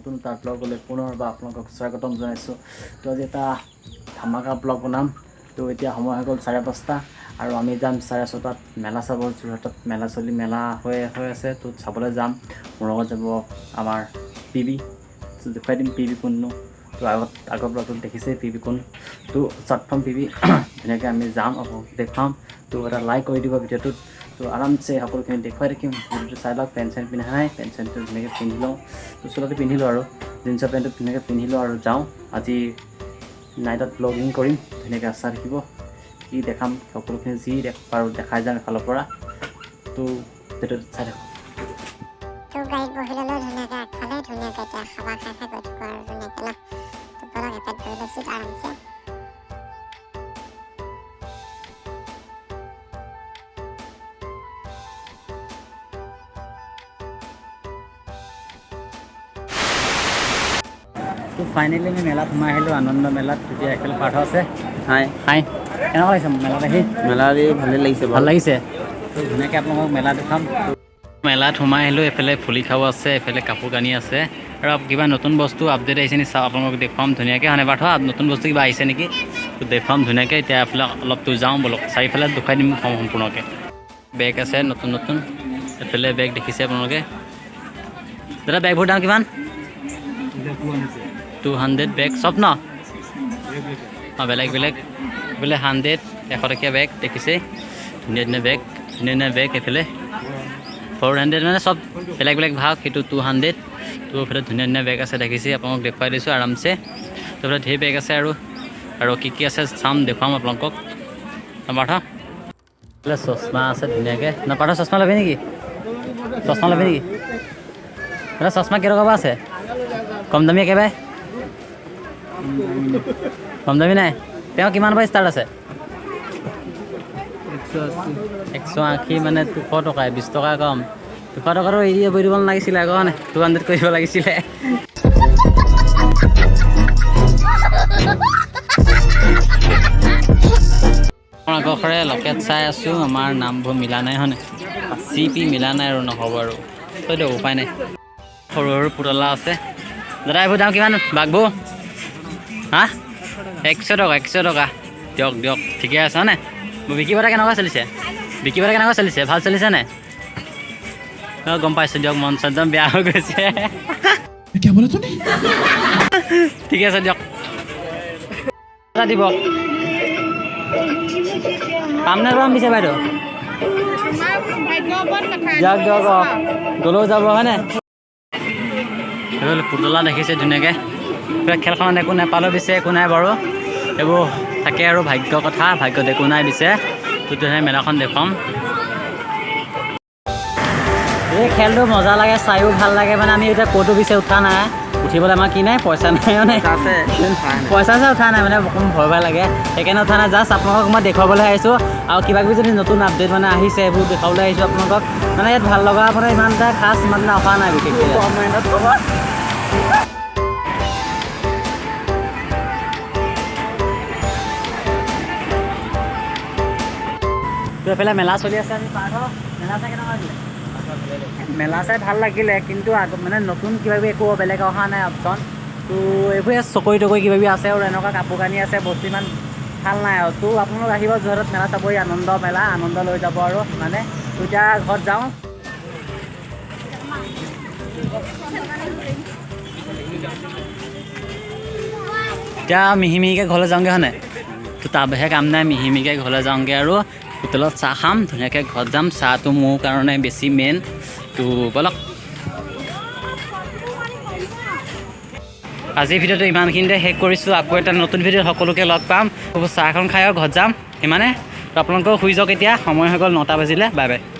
নতুন এটা ব্লগলৈ পুনৰবাৰ আপোনালোকক স্বাগতম জনাইছোঁ। তো আজি এটা ধামাকা ব্লগ বনাম। তো এতিয়া সময় হৈ গ'ল 5:30 আৰু আমি যাম 6:30ত মেলা চাব। যোৰহাটত মেলা চলি মেলা হৈ হৈ আছে, তো চাবলৈ যাম। মোৰ লগত যাব আমাৰ পি বি, দেখুৱাই দিম পি বি কোননো। তো আগত আগৰ ব্লগটোত দেখিছে পি বি কোন, তো শ্বৰ্ট ফৰ্ম পি বি। ধুনীয়াকৈ আমি যাম, আপোনালোক দেখুৱাম। তো এটা লাইক কৰি দিব ভিডিঅ'টোত। তো আৰামছে সকলোখিনি দেখুৱাই থাকিম। ভিডিঅ'টো চাই লওক। পেণ্ট চেণ্ট পিন্ধা নাই, পেণ্ট চেণ্টটো ধুনীয়াকৈ পিন্ধি লওঁ। তো চোলাটো পিন্ধিলোঁ আৰু জিন্সৰ পেণ্টটো ধুনীয়াকৈ পিন্ধিলোঁ আৰু যাওঁ। আজি নাইটত ব্লগিং কৰিম, ধুনীয়াকৈ চাই থাকিব। কি দেখাম সকলোখিনি যি পাৰোঁ দেখাই যাম এফালৰ পৰা। তো ভিডিঅ'টো চাই থাকক। তো গাড়ীত বহি ল'লোঁ ধুনীয়াকৈ আগফালে। ধুনীয়াকৈ এতিয়া খাবা খাই খাই গৈ থাকোঁ আৰু ধুনীয়াকৈ ন। তো ব'লক, এপেট বহি লৈছোঁ আৰামছে। তো ফাইনেলি আমি মেলাত সোমাই আহিলোঁ, আনন্দ মেলাত। তেতিয়া এফালে পাৰ্থ আছে। হাই। হাই, কেনেকুৱা লাগিছে মেলাত আহি? মেলা ভালেই লাগিছে। ভাল লাগিছে। তো ধুনীয়াকৈ আপোনালোকক মেলা দেখাম। মেলাত সোমাই আহিলোঁ। এইফালে ফুলি খাব আছে, এইফালে কাপোৰ কানি আছে আৰু কিবা নতুন বস্তু আপডেট আহিছে নেকি চাওঁ, আপোনালোকক দেখুৱাম ধুনীয়াকৈ। হয়নে পাৰ্থ, নতুন বস্তু কিবা আহিছে নেকি তো দেখুৱাম ধুনীয়াকৈ। এতিয়া এইফালে অলপ দূৰ যাওঁ ব'লক, চাৰিওফালে দেখুৱাই দিম সম্পূৰ্ণকৈ। বেগ আছে নতুন নতুন, এইফালে বেগ দেখিছে আপোনালোকে। দাদা, বেগবোৰ দাম কিমান? 200 বেগ চব ন? অঁ, বেলেগ বেলেগ। এইফালে 100, 100 টকীয়া বেগ দেখিছে, ধুনীয়া ধুনীয়া বেগ, ধুনীয়া ধুনীয়া বেগ। এইফালে 400, মানে চব বেলেগ বেলেগ ভাগ। সেইটো 200। তো এইফালে ধুনীয়া ধুনীয়া বেগ আছে দেখিছে, আপোনালোক দেখুৱাই দিছোঁ আৰামছে। তো এইফালে ধেৰ বেগ আছে আৰু আৰু কি কি আছে চাম, দেখুৱাম আপোনালোকক। পাৰ্থ, এইফালে চশমা আছে ধুনীয়াকৈ ন? পাৰ্থ, চশমা ল'বি নেকি? চশমা ল'বি নেকি দাদা? চশমা কেইটকা বা আছে? কম দামী, একেবাৰে কম দামী নাই। তেওঁ কিমান পৰা ষ্টাৰ্ট আছে? 180, মানে 200 টকাই, 20 টকা কম। 200 টকাটো এৰি দিব নালাগিছিলে আকৌ, মানে 200 কৰিব লাগিছিলে। আগৰখৰে লকেট চাই আছোঁ, আমাৰ নামবোৰ মিলা নাই হয়নে? চি পি মিলা নাই আৰু নহ'ব আৰু তই দিয়ক, উপায় নাই। সৰু সৰু পুতলা আছে। দাদা, এইবোৰ দাম কিমান বাঘবোৰ? হা, 100 টকা, 100 টকা। দিয়ক দিয়ক, ঠিকে আছে হয়নে? বিক্ৰী বাৰ্তা কেনেকুৱা চলিছে? বিক্ৰী বাৰ্তা কেনেকুৱা চলিছে? ভাল চলিছে নাই? অঁ, গম পাইছোঁ দিয়ক, মন চন একদম বেয়া হৈ গৈছে। क्या बोला तूने? ঠিকে আছে দিয়ক। এটা দিব পাম নে পাম পিছে বাইদেউ? দিয়ক দিয়ক, অঁ, গ'লেও যাব হয়নে? এইফালে পুতলা দেখিছে ধুনীয়াকৈ। এইফালে খেলখনত একো নাপালেও পিছে একো নাই বাৰু, এইবোৰ থাকে আৰু ভাগ্য কথা, ভাগ্যত একো নাই পিছে। তেতিয়াহ'লে মেলাখন দেখুৱাম। এই খেলটো মজা লাগে, চায়ো ভাল লাগে। মানে আমি এতিয়া ক'তো পিছে উঠা নাই, উঠিবলৈ আমাৰ কি নাই, পইচা নাই মানে। আছে। পইচা আছে, উঠা নাই, মানে অকণ ভয় ভয় লাগে, সেইকাৰণে উঠা নাই। জাষ্ট আপোনালোকক মই দেখুৱাবলৈ আহিছোঁ আৰু কিবা কিবি যদি নতুন আপডেট মানে আহিছে এইবোৰ দেখুৱাবলৈ আহিছোঁ আপোনালোকক। মানে ইয়াত ভাল লগা মানে ইমান এটা খাচ ইমান এটা অহা নাই বিশেষকৈ। তো এইফালে মেলা চলি আছে। আমি পাৰ্থ, মেলা চাই কেনেকুৱা লাগিলে? মেলা চাই ভাল লাগিলে, কিন্তু মানে নতুন কিবা কিবি একো বেলেগ অহা নাই অপশ্যন। তো এইবোৰ চকৰি টকৰি কিবা কিবি আছে আৰু এনেকুৱা কাপোৰ কানি আছে, বস্তু ইমান ভাল নাই আৰু। তো আপোনালোক আহিব যোৰহাটত মেলা চাবহি, আনন্দ মেলা, আনন্দ লৈ যাব আৰু মানে। তো এতিয়া ঘৰত যাওঁ। এতিয়া মিহি মিহিকৈ ঘৰলৈ যাওঁগৈ হয়নে? তো তাৰ বাহিৰে কাম নাই, মিহি মিহিকৈ ঘৰলৈ যাওঁগৈ আৰু হোটেলত চাহ খাম ধুনীয়াকৈ। ঘৰত যাম, চাহটো মোৰ কাৰণে বেছি মেইন। তো ব'লক, আজিৰ ভিডিঅ'টো ইমানখিনিতে শেষ কৰিছোঁ। আকৌ এটা নতুন ভিডিঅ'ত সকলোকে লগ পাম। চাহখন খাই আৰু ঘৰত যাম সিমানে। তো আপোনালোকেও শুই যাওক এতিয়া, সময় হৈ গ'ল 9টা বাজিলে। Bye bye.